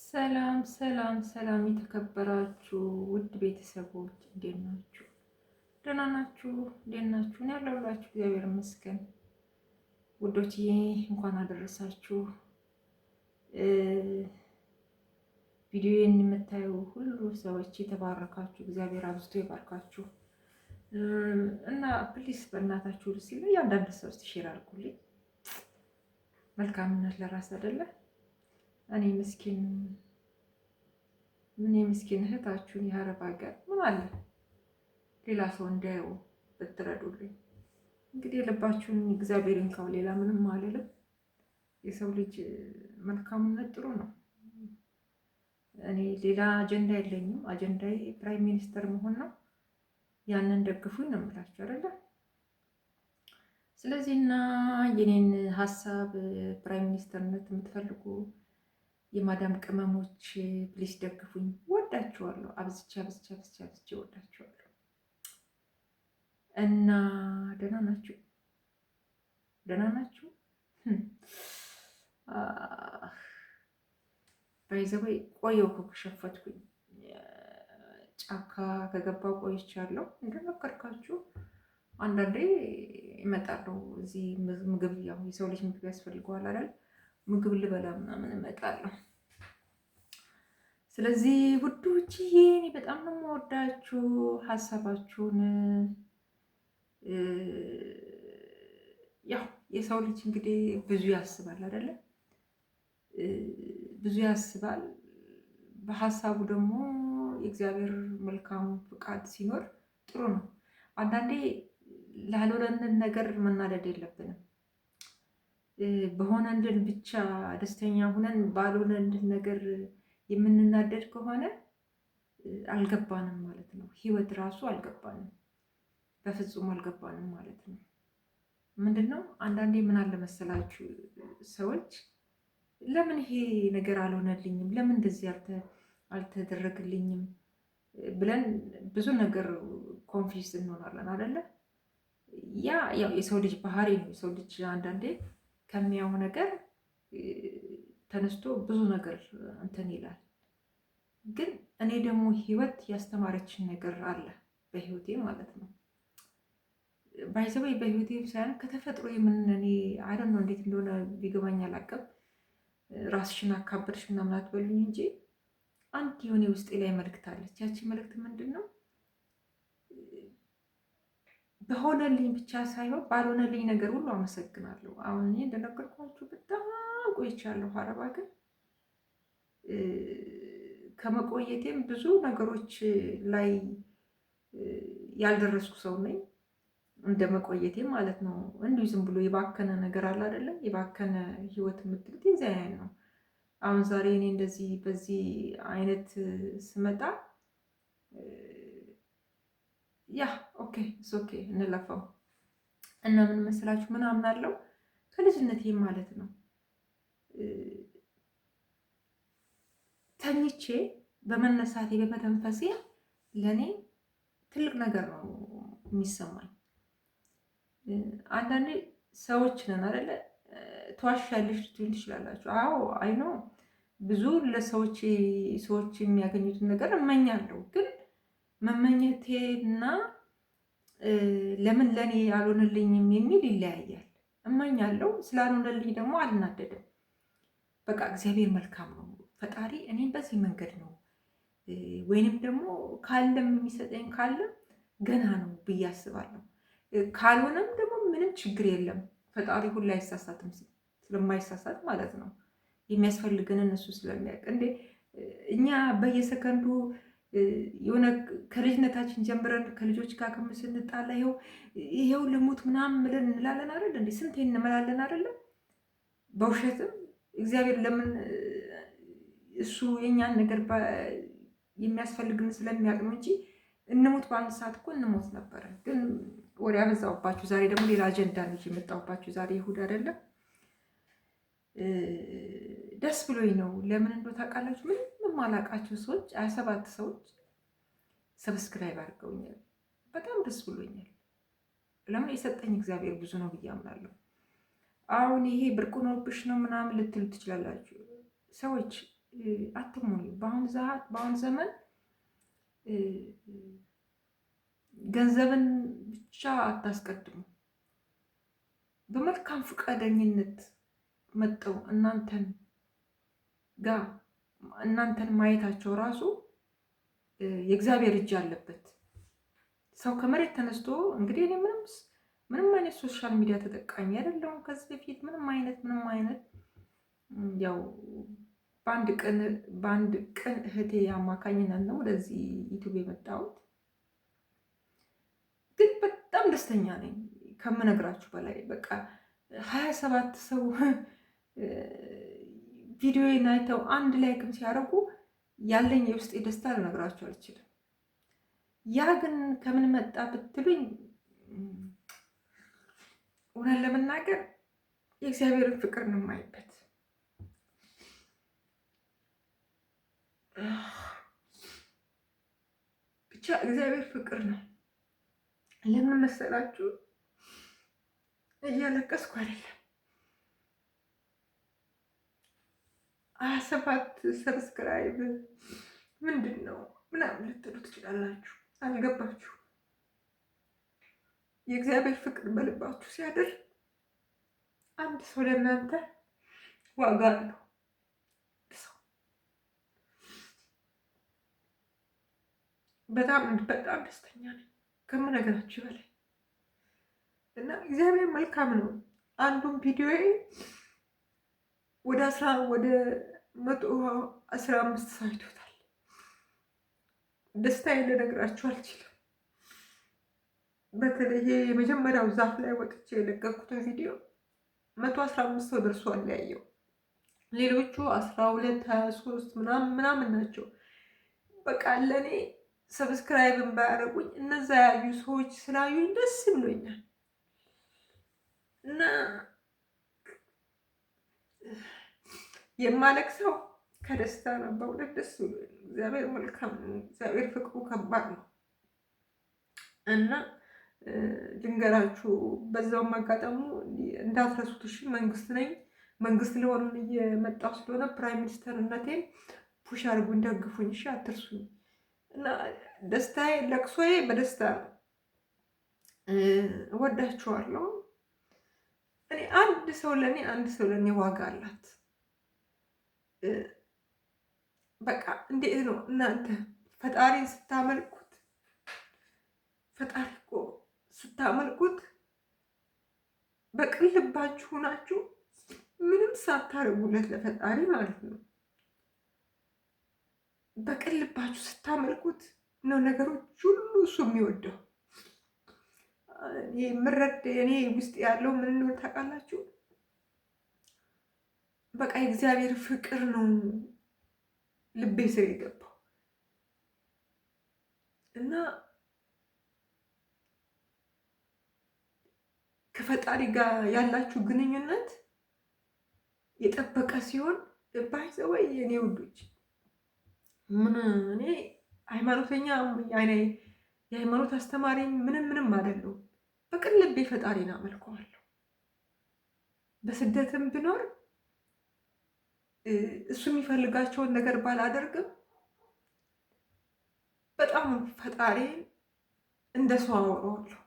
ሰላም ሰላም ሰላም፣ የተከበራችሁ ውድ ቤተሰቦች እንዴት ናችሁ? ደህና ናችሁ? እንዴት ናችሁ? እኔ ያለሁላችሁ እግዚአብሔር ይመስገን። ውዶችዬ እንኳን አደረሳችሁ። ቪዲዮዬን የምታዩ ሁሉ ሰዎች የተባረካችሁ እግዚአብሔር አብዝቶ ይባርካችሁ እና please በእናታችሁ ሲል እያንዳንድ ሰው እስቲ share አድርጉልኝ። መልካምነት ለራስ አይደለ? እኔ ምስኪን ምን የምስኪን እህታችሁን የአረብ ሀገር ምን አለ ሌላ ሰው እንዲያየው ብትረዱልኝ። እንግዲህ የልባችሁን እግዚአብሔር ይንካው፣ ሌላ ምንም አልልም። የሰው ልጅ መልካምነት ጥሩ ነው። እኔ ሌላ አጀንዳ የለኝም። አጀንዳዬ prime minister መሆን ነው። ያንን ደግፉኝ ነው የምላችሁ አይደለ? ስለዚህ እና የኔን ሀሳብ prime minister ነት የምትፈልጉ የማዳም ቅመሞች please ደግፉኝ። ወዳችኋለሁ። አብዝቼ አብዝቼ አብዝቼ አብዝቼ ወዳችኋለሁ። እና ደህና ናችሁ? ደህና ናችሁ? By the way ቆየሁ እኮ ከሸፈትኩኝ፣ ጫካ ከገባሁ ቆይቻለሁ። እንደነገርካችሁ አንዳንዴ እመጣለሁ እዚህ ምግብ፣ ያው የሰው ልጅ ምግብ ያስፈልገዋል አይደል? ምግብ ልበላ ምናምን እመጣለሁ። ስለዚህ ውዶችዬ እኔ በጣም ነው የምወዳችሁ። ሀሳባችሁን ያው የሰው ልጅ እንግዲህ ብዙ ያስባል አይደለ? ብዙ ያስባል። በሀሳቡ ደግሞ የእግዚአብሔር መልካም ፍቃድ ሲኖር ጥሩ ነው። አንዳንዴ ላልሆነልን ነገር መናደድ የለብንም። በሆነልን ብቻ ደስተኛ ሁነን ባልሆነልን ነገር የምንናደድ ከሆነ አልገባንም ማለት ነው። ህይወት ራሱ አልገባንም፣ በፍጹም አልገባንም ማለት ነው። ምንድን ነው አንዳንዴ ምን አለ መሰላችሁ ሰዎች ለምን ይሄ ነገር አልሆነልኝም፣ ለምን እንደዚህ አልተደረግልኝም ብለን ብዙ ነገር confuse እንሆናለን አይደለ? ያ ያው የሰው ልጅ ባህሪ ነው። የሰው ልጅ አንዳንዴ ከሚያው ነገር ተነስቶ ብዙ ነገር እንትን ይላል። ግን እኔ ደግሞ ህይወት ያስተማረችን ነገር አለ በህይወቴ ማለት ነው። By the way በህይወቴ ሳይሆን ከተፈጥሮ የምን እኔ I don't know እንዴት እንደሆነ ቢገባኝ አላውቅም። ራስሽን አካበድሽ ምናምን አትበሉኝ እንጂ አንድ የሆነ ውስጤ ላይ መልእክት አለች። ያቺ መልእክት ምንድን ነው? በሆነልኝ ብቻ ሳይሆን ባልሆነልኝ ነገር ሁሉ አመሰግናለሁ። አሁን እኔ እንደነገርኳችሁ በጣም ቆይቻለሁ አረብ ሀገር። ከመቆየቴም ብዙ ነገሮች ላይ ያልደረስኩ ሰው ነኝ። እንደ መቆየቴ ማለት ነው። እንዲሁ ዝም ብሎ የባከነ ነገር አለ አይደለም? የባከነ ህይወት የምትሉት የዚህ አይነት ነው። አሁን ዛሬ እኔ እንደዚህ በዚህ አይነት ስመጣ yeah, okay, okay እንለፈው እና ምን መሰላችሁ ምናምን አለው ከልጅነቴ ማለት ነው ተኝቼ በመነሳቴ በመተንፈሴ ለእኔ ትልቅ ነገር ነው የሚሰማኝ። አንዳንዴ ሰዎች ነን አይደለ? ትዋሻለሽ ልትሉኝ ትችላላችሁ። አዎ I know፣ ብዙ ለሰዎች ሰዎች የሚያገኙትን ነገር እመኛለሁ። ግን መመኘቴና ለምን ለእኔ አልሆነልኝም የሚል ይለያያል። እመኛለሁ፣ ስላልሆነልኝ ደግሞ አልናደድም። በቃ እግዚአብሔር መልካም ነው፣ ፈጣሪ እኔን በዚህ መንገድ ነው ወይንም ደግሞ ካለም የሚሰጠኝ ካለም ገና ነው ብዬ አስባለሁ። ካልሆነም ደግሞ ምንም ችግር የለም። ፈጣሪ ሁሉ አይሳሳትም፣ ስለማይሳሳት ማለት ነው። የሚያስፈልገንን እሱ ስለሚያውቅ እንዴ እኛ በየሰከንዱ የሆነ ከልጅነታችን ጀምረን ከልጆች ጋር ስንጣላ ይኸው ይኸው ልሙት ምናምን ብለን እንላለን አይደል እንዴ? ስንቴ እንመላለን አይደለም? በውሸትም እግዚአብሔር ለምን እሱ የእኛን ነገር የሚያስፈልግን ስለሚያውቅ ነው እንጂ እንሞት በአንድ ሰዓት እኮ እንሞት ነበረ። ግን ወሬ አበዛሁባችሁ። ዛሬ ደግሞ ሌላ አጀንዳ ነው የመጣሁባችሁ። ዛሬ እሑድ አይደለም። ደስ ብሎኝ ነው። ለምን እንደው ታውቃላችሁ? ምንም የማላውቃቸው ሰዎች 27 ሰዎች subscribe አድርገውኛል። በጣም ደስ ብሎኛል። ለምን የሰጠኝ እግዚአብሔር ብዙ ነው ብዬ አምናለሁ። አሁን ይሄ ብርቅ ሆኖብሽ ነው ምናምን ልትሉ ትችላላችሁ ሰዎች። አትሞኙ። በአሁን ዘመን ገንዘብን ብቻ አታስቀድሙ። በመልካም ፈቃደኝነት መጠው እናንተን ጋር እናንተን ማየታቸው ራሱ የእግዚአብሔር እጅ አለበት። ሰው ከመሬት ተነስቶ እንግዲህ እኔ ምንም አይነት social media ተጠቃሚ አይደለሁም። ከዚህ በፊት ምንም አይነት ያው በአንድ ቅን እህቴ አማካኝነት ነው ወደዚህ ዩቲዩብ የመጣሁት። ግን በጣም ደስተኛ ነኝ ከምነግራችሁ በላይ። በቃ 27 ሰው ቪዲዮዬን አይተው አንድ like ም ሲያደርጉ ያለኝ የውስጤ ደስታ ልነግራችሁ አልችልም። ያ ግን ከምን መጣ ብትሉኝ እውነት ለመናገር የእግዚአብሔርን ፍቅር ነው የማይበት። ብቻ እግዚአብሔር ፍቅር ነው። ለምን መሰላችሁ? እያለቀስኩ አይደለም። 27 subscribe ምንድን ነው ምናምን ልትሉ ትችላላችሁ። አልገባችሁ። የእግዚአብሔር ፍቅር በልባችሁ ሲያድር አንድ ሰው ለእናንተ ዋጋ አለው። ሰው በጣም በጣም ደስተኛ ነኝ ከምነግራችሁ በላይ እና እግዚአብሔር መልካም ነው። አንዱን ቪዲዮዬ ወደ 115 ሰው አይቶታል። ደስታዬን ልነግራችሁ አልችልም። በተለይ የመጀመሪያው ዛፍ ላይ ወጥቼ የለቀኩትን ቪዲዮ 115 ሰው ደርሷል ያየው። ሌሎቹ 12፣ 23 ምናምን ምናምን ናቸው። በቃ ለእኔ subscribe ን ባያደርጉኝ እነዛ ያዩ ሰዎች ስላዩኝ ደስ ብሎኛል። እና የማለቅሰው ከደስታ ነው። በእውነት ደስ ብሎኛል። እግዚአብሔር መልካም ነው። እግዚአብሔር ፍቅሩ ከባድ ነው። እና ልንገራችሁ፣ በዛውም አጋጣሙ እንዳትረሱት እሺ። መንግስት ነኝ፣ መንግስት ልሆን እየመጣሁ ስለሆነ prime minister ነቴን push አድርጉኝ፣ ደግፉኝ፣ እሺ፣ አትርሱኝ። እና ደስታዬ ለቅሶዬ በደስታ ነው። እወዳችኋለሁ። እኔ አንድ ሰው ለእኔ አንድ ሰው ለእኔ ዋጋ አላት። በቃ እንዴት ነው እናንተ ፈጣሪን ስታመልኩት፣ ፈጣሪ እኮ ስታመልኩት በቅን ልባችሁ ናችሁ ምንም ሳታደርጉለት ለፈጣሪ ማለት ነው። በቅን ልባችሁ ስታመልኩት ነው ነገሮች ሁሉ እሱ የሚወደው። የምረድ እኔ ውስጥ ያለው ምን እንደሆነ ታውቃላችሁ? በቃ የእግዚአብሔር ፍቅር ነው ልቤ ስር የገባው እና ከፈጣሪ ጋር ያላችሁ ግንኙነት የጠበቀ ሲሆን by the way የኔ ውዶች፣ ምን እኔ ሃይማኖተኛ የሃይማኖት አስተማሪ ምንም ምንም አይደለሁም። በቅን ልቤ ፈጣሪን አመልከዋለሁ። በስደትም ብኖር እሱ የሚፈልጋቸውን ነገር ባላደርግም በጣም ፈጣሪን እንደ ሰው አወራዋለሁ።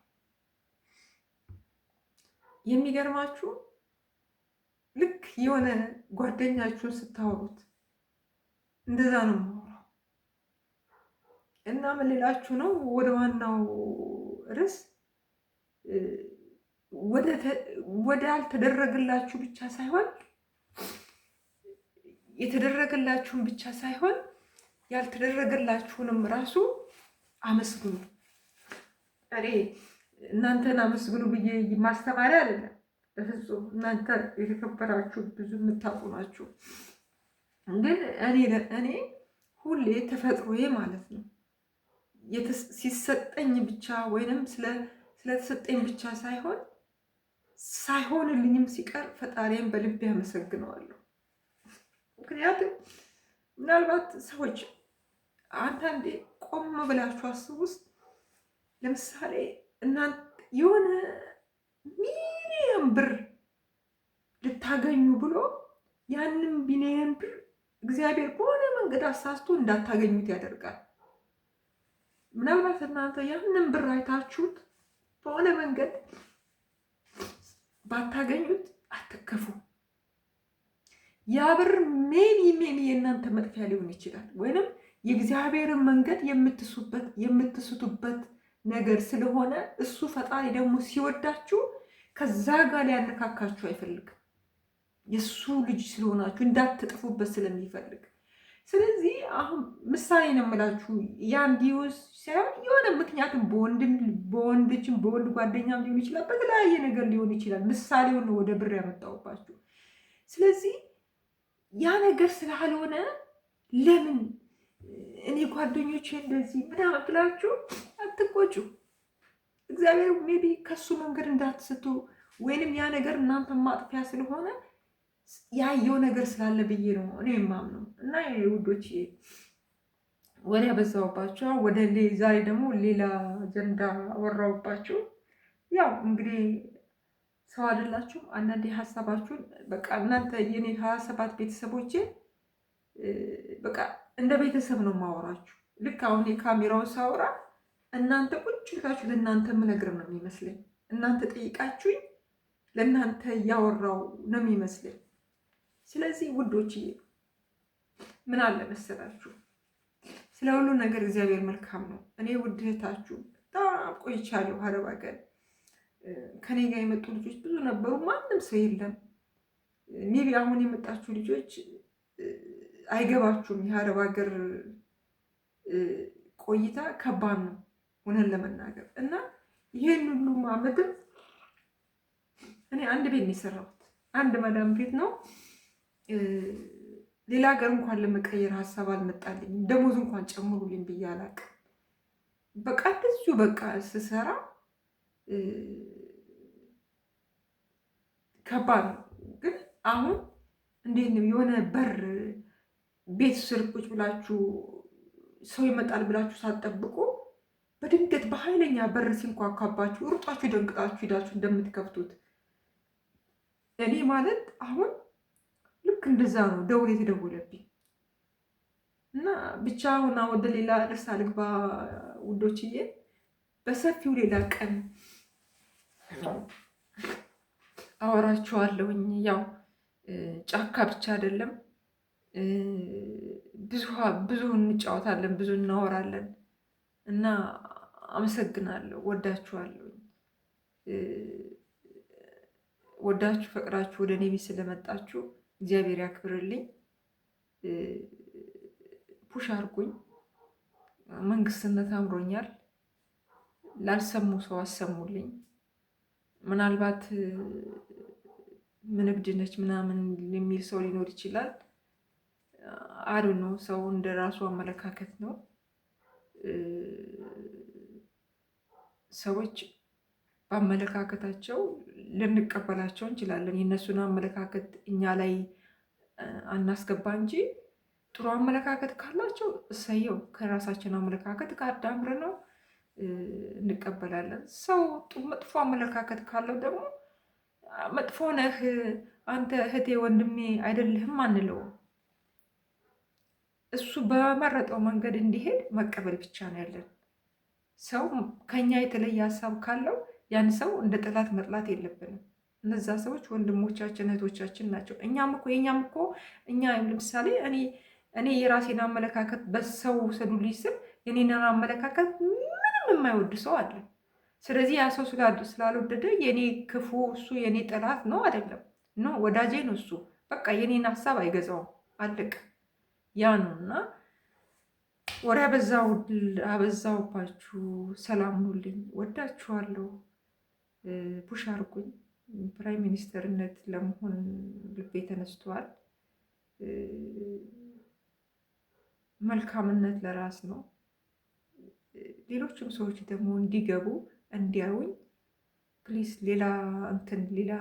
የሚገርማችሁ ልክ የሆነ ጓደኛችሁን ስታወሩት እንደዛ ነው የማወራው። እና ምን ልላችሁ ነው፣ ወደ ዋናው ርዕስ ወደ አልተደረገላችሁ ብቻ ሳይሆን የተደረገላችሁን ብቻ ሳይሆን ያልተደረገላችሁንም ራሱ አመስግኑ። እኔ እናንተን አመስግኑ ብዬ ማስተማሪያ አይደለም፣ በፍጹም። እናንተ የተከበራችሁ ብዙ የምታውቁ ናችሁ። ግን እኔ ሁሌ ተፈጥሮዬ ማለት ነው ሲሰጠኝ ብቻ ወይንም ስለተሰጠኝ ብቻ ሳይሆን ሳይሆንልኝም ሲቀር ፈጣሪን በልቤ አመሰግነዋለሁ። ምክንያቱም ምናልባት ሰዎች አንዳንዴ ቆም ብላችሁ አስቡ ውስጥ ለምሳሌ እናንተ የሆነ ሚሊዮን ብር ልታገኙ ብሎ ያንን ቢሊዮን ብር እግዚአብሔር በሆነ መንገድ አሳስቶ እንዳታገኙት ያደርጋል። ምናልባት እናንተ ያንን ብር አይታችሁት በሆነ መንገድ ባታገኙት አትከፉ። ያ ብር maybe የእናንተ መጥፊያ ሊሆን ይችላል፣ ወይንም የእግዚአብሔርን መንገድ የምትስቱበት ነገር ስለሆነ እሱ ፈጣሪ ደግሞ ሲወዳችሁ ከዛ ጋር ሊያነካካችሁ አይፈልግም። የእሱ ልጅ ስለሆናችሁ እንዳትጥፉበት ስለሚፈልግ። ስለዚህ አሁን ምሳሌ ነው የምላችሁ፣ ያ እንዲሆን ሳይሆን የሆነ ምክንያትም በወንድችም በወንድ ጓደኛም ሊሆን ይችላል፣ በተለያየ ነገር ሊሆን ይችላል። ምሳሌውን ነው ወደ ብር ያመጣሁባችሁ። ስለዚህ ያ ነገር ስላልሆነ ለምን እኔ ጓደኞቼ እንደዚህ ምናምን ብላችሁ አትቆጩ። እግዚአብሔር maybe ከሱ መንገድ እንዳትስቱ ወይንም ያ ነገር እናንተ ማጥፊያ ስለሆነ ያየው ነገር ስላለ ብዬ ነው እኔ የማምነው። እና ውዶች ወሬ ያበዛሁባችሁ። ወደ ዛሬ ደግሞ ሌላ አጀንዳ አወራሁባችሁ። ያው እንግዲህ ሰው አይደላችሁም። አንዳንዴ ሀሳባችሁን በቃ እናንተ የኔ 27 ቤተሰቦቼ በቃ እንደ ቤተሰብ ነው የማወራችሁ። ልክ አሁን የካሜራውን ሳወራ እናንተ ቁጭ ብላችሁ ለእናንተ የምነግር ነው የሚመስለኝ። እናንተ ጠይቃችሁኝ ለእናንተ እያወራው ነው የሚመስለኝ። ስለዚህ ውዶች ምን አለ መሰላችሁ፣ ስለ ሁሉ ነገር እግዚአብሔር መልካም ነው። እኔ ውድ እህታችሁ በጣም ቆይቻለሁ አረብ ሀገር። ከኔ ጋር የመጡ ልጆች ብዙ ነበሩ፣ ማንም ሰው የለም። Maybe አሁን የመጣችሁ ልጆች አይገባችሁም። የአረብ ሀገር ቆይታ ከባድ ነው እውነት ለመናገር። እና ይህን ሁሉ ዓመትም እኔ አንድ ቤት ነው የሰራሁት፣ አንድ መዳም ቤት ነው። ሌላ ሀገር እንኳን ለመቀየር ሀሳብ አልመጣልኝም። ደሞዝ እንኳን ጨምሩልኝ ብዬ አላቅም። በቃ እንደዚሁ በቃ ስሰራ ከባድ ነው። ግን አሁን እንዴት ነው የሆነ በር ቤት ስር ቁጭ ብላችሁ ሰው ይመጣል ብላችሁ ሳትጠብቁ በድንገት በኃይለኛ በር ሲንኳኳባችሁ ሩጣችሁ ደንግጣችሁ ሂዳችሁ እንደምትከፍቱት እኔ ማለት አሁን ልክ እንደዛ ነው ደውል የተደወለብኝ። እና ብቻ አሁን ወደ ሌላ ርዕስ አልግባ ውዶችዬ፣ በሰፊው ሌላ ቀን አወራችኋለሁኝ። ያው ጫካ ብቻ አይደለም፣ ብዙ እንጫወታለን፣ ብዙ እናወራለን። እና አመሰግናለሁ። ወዳችኋለሁ። ወዳችሁ ፈቅዳችሁ ወደ እኔ ቤት ስለመጣችሁ እግዚአብሔር ያክብርልኝ። Push አርጉኝ። መንግስትነት አምሮኛል። ላልሰሙ ሰው አሰሙልኝ። ምናልባት ምን እብድ ነች ምናምን የሚል ሰው ሊኖር ይችላል። አዱ ነው፣ ሰው እንደ ራሱ አመለካከት ነው። ሰዎች በአመለካከታቸው ልንቀበላቸው እንችላለን። የእነሱን አመለካከት እኛ ላይ አናስገባ እንጂ ጥሩ አመለካከት ካላቸው እሰየው፣ ከራሳችን አመለካከት ጋር አዳምረን ነው እንቀበላለን። ሰው መጥፎ አመለካከት ካለው ደግሞ መጥፎ ነህ አንተ እህቴ ወንድሜ አይደለህም አንለውም። እሱ በመረጠው መንገድ እንዲሄድ መቀበል ብቻ ነው ያለን። ሰው ከኛ የተለየ ሀሳብ ካለው ያን ሰው እንደ ጠላት መጥላት የለብንም። እነዛ ሰዎች ወንድሞቻችን እህቶቻችን ናቸው። እኛም እኮ የኛም እኮ እኛ ለምሳሌ እኔ የራሴን አመለካከት በሰው ውሰዱልኝ ስል የኔን አመለካከት ምንም የማይወድ ሰው አለ። ስለዚህ ያ ሰው ስላልወደደ የኔ ክፉ እሱ የኔ ጠላት ነው አይደለም፣ no ወዳጄ ነው እሱ። በቃ የኔን ሀሳብ አይገዛውም። አለቅ ያ ነው። እና ወሬ አበዛውባችሁ። ሰላም ሁኑልኝ። ወዳችኋለሁ። Push አርጉኝ። Prime minister ነት ለመሆን ልቤ ተነስቷል። መልካምነት ለራስ ነው። ሌሎችም ሰዎች ደግሞ እንዲገቡ እንዲያዩኝ please። ሌላ እንትን ሌላ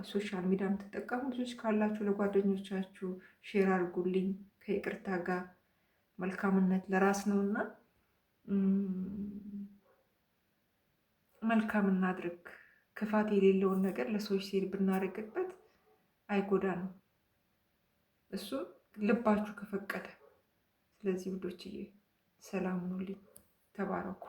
social media የምትጠቀሙ ልጆች ካላችሁ ለጓደኞቻችሁ share አድርጉልኝ። ከይቅርታ ጋር መልካምነት ለራስ ነው እና መልካም እናድርግ። ክፋት የሌለውን ነገር ለሰዎች share ብናደርግበት አይጎዳንም። እሱ ልባችሁ ከፈቀደ። ስለዚህ ውዶችዬ ሰላም ሁኑልኝ፣ ተባረኩ።